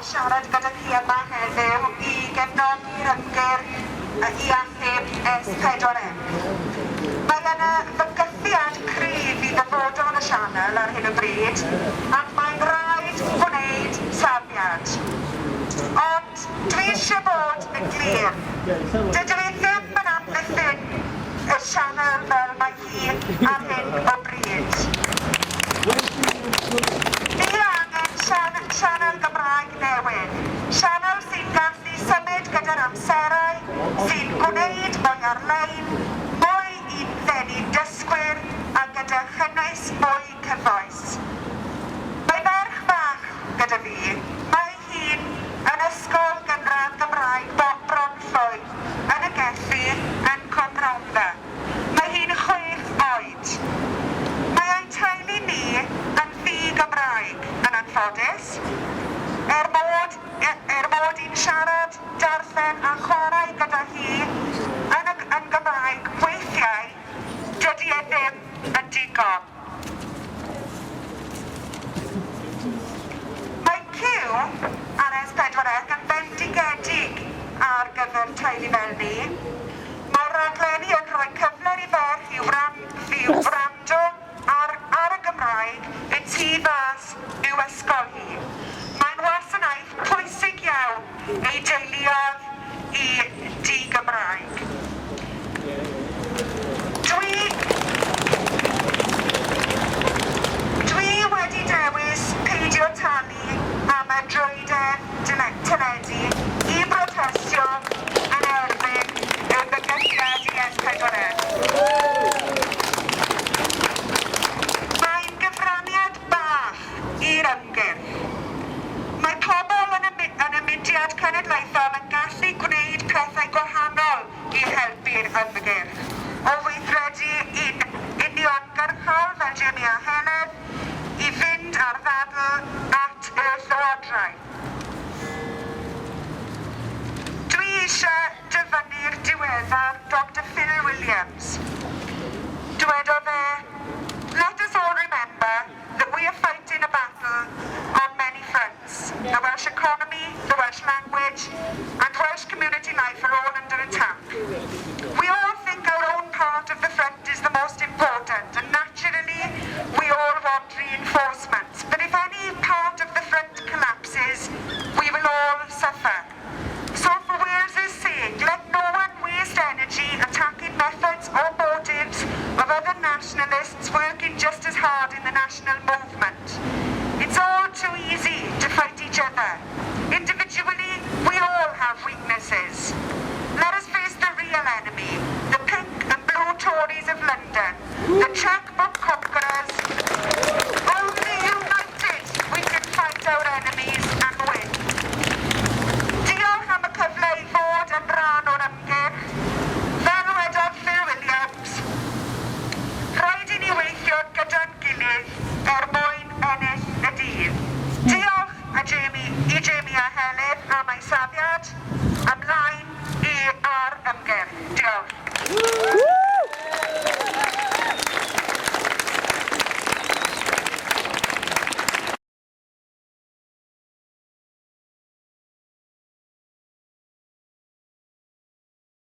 siarad gyda chi yma heddiw i gefnogi'r ymgyrch i achub S4C. Mae yna fygythiad cryf i ddyfodol y sianel ar hyn o bryd ac mae'n rhaid gwneud safiad. Ond dwi eisiau bod yn glir, dydw i ddim yn amddiffyn y sianel fel mae hi ar hyn o bryd. Ni angen sianel Gymraeg newydd, sianel sy'n gallu symud gyda'r amserau, sy'n gwneud mwy ar-lein, mwy i ddenu dysgwyr a gyda chynnwys mwy cyfoes. Mae merch fach gyda fi, mae hi'n yn Ysgol Gynradd Gymraeg Bronllwyd yn y Gelli yn Cwm Rhondda. Mae hi'n chwech oed. Mae ein teulu ni yn ddi-Gymraeg, yn anffodus. Er mod, er mod i'n siarad, darllen a chwarae gyda hi yn y, yn Gymraeg weithiau, dydy e ddim yn digon. Mae Cyw ar S4C yn fendigedig ar gyfer teulu fel ni. Mae'r rhaglenni yn rhoi cyfle i ferch i wrando ar ar y Gymraeg y tu fas i'w ysgol hi. Mae'n wasanaeth pwysig iawn ei deuluodd i di-Gymraeg. Dwi Dwi wedi dewis peidio talu am y drwydded teledu i brotestio yn erbyn y bygythiad i S4C. Mae'n gyfraniad bach i'r ymgyrch. Mae pobl yn y yn y mudiad cenedlaethol yn gallu gwneud pethau gwahanol i helpu'r ymgyrch, o weithredu yn uniongyrchol fel Jamie a Heledd, i fynd â'r ddadl at y llywodraeth. Dwi eisiau dyfynnu'r diweddar Doctor Phil Williams.